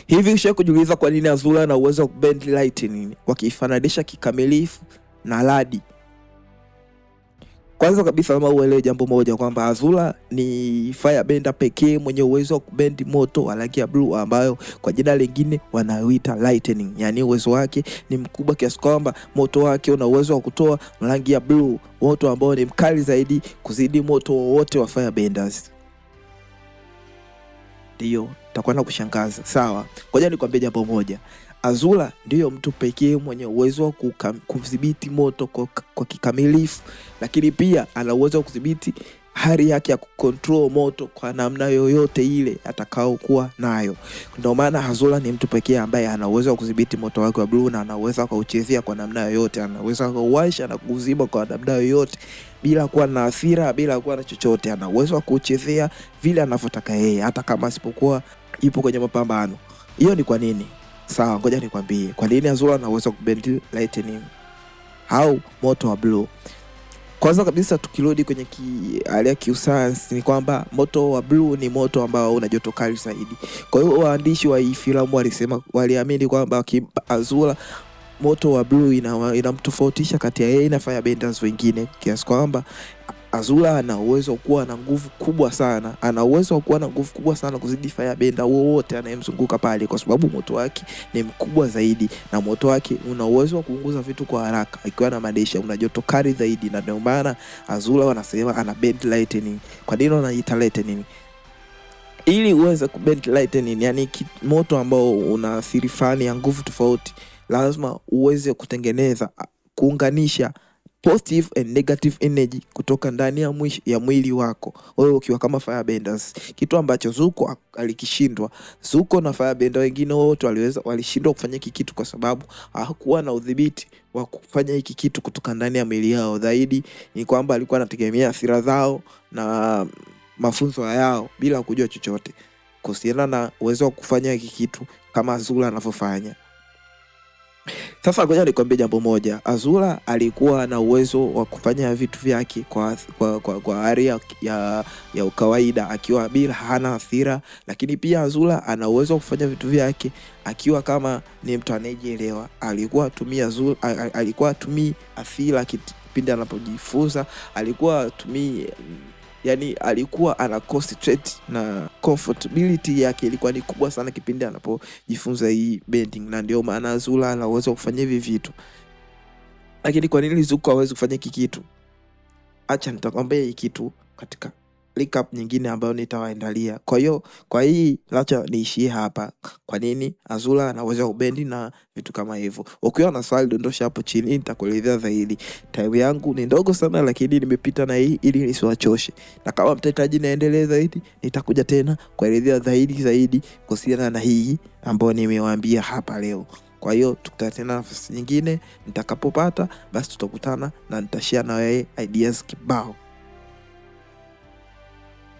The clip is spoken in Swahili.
Hivi ushawahi kujiuliza kwa nini Azula ana uwezo wa kubend lightning wakiifananisha kikamilifu na radi? Kwanza kabisa lazima uelewe jambo moja kwamba Azula ni firebender pekee mwenye uwezo wa kubend moto wa rangi ya blue ambayo kwa jina lingine wanauita lightning. Yaani uwezo wake ni mkubwa kiasi kwamba moto wake una uwezo wa kutoa rangi ya blue, moto ambao ni mkali zaidi kuzidi moto wowote wa firebenders. Ndiyo, takwenda kushangaza. Sawa, ngoja nikwambie jambo moja. Azula ndiyo mtu pekee mwenye uwezo wa kudhibiti moto kwa kikamilifu, lakini pia ana uwezo wa kudhibiti hali yake ya kucontrol moto kwa namna yoyote ile atakaokuwa nayo. Ndio maana Azula ni mtu pekee ambaye ana uwezo wa kudhibiti moto wake wa blue na anaweza kuuchezea kwa namna yoyote, anaweza kuuwasha na kuuzima kwa namna yoyote bila kuwa na hasira, bila kuwa na chochote. Ana uwezo wa kuuchezea vile anavyotaka yeye, hata kama asipokuwa yupo kwenye mapambano. Hiyo ni kwa nini? Sawa, ngoja nikwambie kwa nini Azula ana uwezo wa kubend lightning au moto wa blue. Kwanza kabisa tukirudi kwenye hali ya kiusayansi ni kwamba moto wa blue ni moto ambao una joto kali zaidi. Kwa hiyo waandishi wa hii filamu waliamini kwamba Azula moto wa blue inamtofautisha kati ya yeye na firebenders wengine, kiasi kwamba Azula ana uwezo wa kuwa na nguvu kubwa sana, ana uwezo wa kuwa na nguvu kubwa sana kuzidi firebender wowote anayemzunguka pale, kwa sababu moto wake ni mkubwa zaidi na moto wake una uwezo wa kuunguza vitu kwa haraka, ikiwa na maanisha una joto kali zaidi, na ndio maana Azula wanasema ana bend lightning. Kwa nini wanaita lightning? Ili uweze kubend lightning, yani moto ambao una asili fulani ya nguvu tofauti, lazima uweze kutengeneza, kuunganisha positive and negative energy kutoka ndani ya mwili wako wewe ukiwa kama firebenders, kitu ambacho Zuko alikishindwa. Zuko na firebender wengine wote walishindwa kufanya hiki kitu kwa sababu hawakuwa na udhibiti wa kufanya hiki kitu kutoka ndani ya mwili yao. Zaidi ni kwamba alikuwa anategemea hasira zao na mafunzo yao bila kujua chochote kuhusiana na uwezo wa kufanya hiki kitu kama Azula anavyofanya. Sasa ngoja nikwambie jambo moja. Azula alikuwa na uwezo wa kufanya vitu vyake kwa hali ya ukawaida akiwa bila hana hasira, lakini pia Azula ana uwezo wa kufanya vitu vyake akiwa kama ni mtu anayejielewa. Alikuwa atumii hasira kipindi anapojifunza, alikuwa atumii, yani alikuwa ana concentrate na comfortability yake ilikuwa ni kubwa sana kipindi anapojifunza hii bending, na ndio maana Azula ana uwezo wa kufanya hivi vitu. Lakini kwa nini Zuko hawezi kufanya hiki kitu? Acha nitakwambia hii kitu katika recap nyingine ambayo nitawaandalia. Kwa hiyo kwa hii acha niishie hapa. Kwa nini Azula anaweza kubend na vitu kama hivyo. Ukiwa na swali dondosha hapo chini, nitakuelezea zaidi. Time yangu ni ndogo sana, lakini nimepita na hii ili nisiwachoshe, na kama mtahitaji niendelee zaidi, nitakuja tena kuelezea zaidi zaidi kuhusiana na hii ambayo nimewaambia hapa leo. Kwa hiyo tukutane tena nafasi nyingine nitakapopata, basi tutakutana na nitashare na wewe ideas kibao.